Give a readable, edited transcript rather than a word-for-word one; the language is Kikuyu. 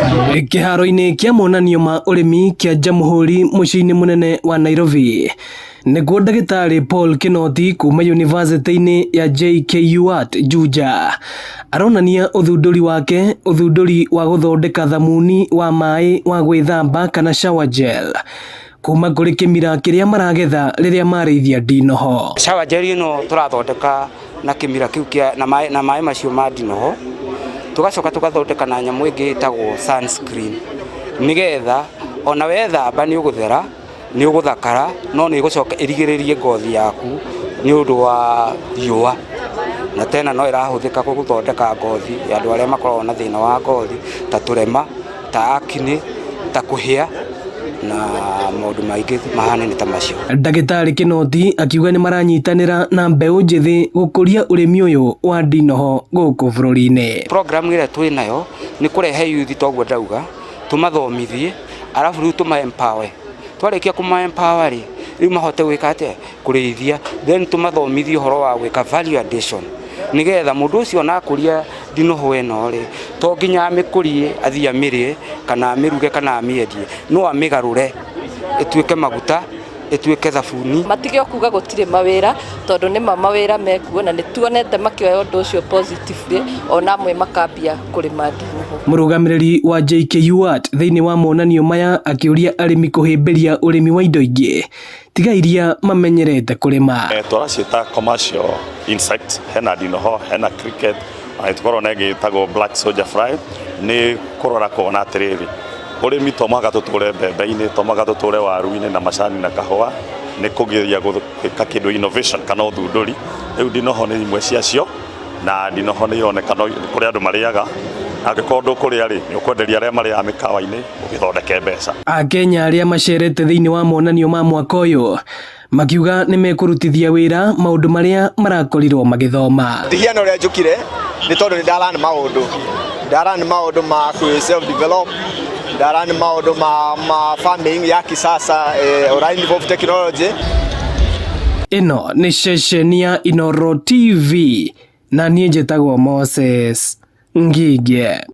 Kĩharo-inĩ kĩa monanio ma ũrĩmi kĩa Jamhuri mũciĩ-inĩ mũnene wa Nairobi nĩkuo ndagĩtarĩ Paul Kinoti kuma yunivasĩtĩ-inĩ ya JKUAT Juja aronania ũthundũri wake, ũthundũri wa gũthondeka thamuni wa maĩ wa gwĩthamba kana shower gel kuma kũrĩ kĩmira kĩrĩa maragetha rĩrĩa marĩithia ndinoho. Shower gel ĩno tũrathondeka na kĩmira kĩu kĩa na maĩ macio ma ndinoho, tũgacoka tũgathondeka na nyamũ ĩngĩ ĩtagwo sunscreen, nĩgetha ona wethamba nĩ ũgũthera, nĩ ũgũthakara, no nĩ ĩgũcoka ĩrigĩrĩrie ngothi yaku nĩ ũndũ wa riũa. Na tena no ĩrahũthĩka gũthondeka ngothi ya andũ arĩa makoragwo na thĩna wa ngothi ta tũrema, ta acne, ta kũhĩa na maũndũ maingĩ mahanaine ta macio. Ndagĩtarĩ Kinoti akiuga nĩ maranyitanĩra na mbeũ njĩthĩ gũkũria ũrĩmi ũyũ wa ndinoho gũkũ bũrũri-inĩ. Program ĩrĩa twĩ nayo nĩ kũrehe youth toguo ndauga, tũmathomithie arabu rĩu tũma empower. Twarĩkia kũma empower rĩ, rĩu mahote gwĩka atĩa? Kũrĩithia, then tũmathomithie ũhoro wa gwĩka value addition, nĩgetha mũndũ ũcio ona akũria ndinoho ĩno rĩ, to nginya amĩkũrie athiĩ amĩrĩe kana amĩruge kana amĩendie, no amĩgarũre ĩtuĩke maguta, ĩtuĩke thabuni. Matige kuga gũtirĩ mawĩra, tondũ nĩma mawĩra mekuo na nĩ tuonete makĩoya ũndũ ũcio positively, ona amwe makambia kũrĩma ndinoho. Mũrũgamĩrĩri wa JKUAT thĩinĩ wa monanio maya akĩũria arĩmi kũhĩmbĩria ũrĩmi wa indo ingĩ tiga iria mamenyerete kũrĩma. Tũraciĩta commercial insect, hena ndinoho, hena cricket, na tũkorwo na ĩngĩ ĩtagwo black soldier fly. Nĩ kũrora kuona atĩrĩrĩ, ũrĩmi to mũhaka tũtũre mbembe-inĩ, to mũhaka tũtũre waru-inĩ na macani na kahũa, nĩ kũgeria gwĩka kĩndũ innovation kana ũthundũri. Rĩu ndinoho nĩ imwe ciacio, na ndinoho nĩ ironeka kũrĩ andũ marĩaga, angĩkorwo ndũkũrĩa rĩ, nĩ ũkwenderia arĩa marĩaga mĩkawa-inĩ ũgĩthondeke mbeca. Akenya arĩa macerete thĩinĩ wa monanio ma mwaka ũyũ makiuga nĩ mekũrutithia wĩra maũndũ marĩa marakorirwo magĩthoma. Ndihiana ũrĩa njũkire nĩ tondũ nĩ ndalearn maũndũ, ndalearn maũndũ ma kwĩ self develop, ndalearn maũndũ ma farming ya kisasa, ũra involve technology. Ĩno nĩ ceceni ya Inooro TV na niĩ njĩtagwo Moses Ngige.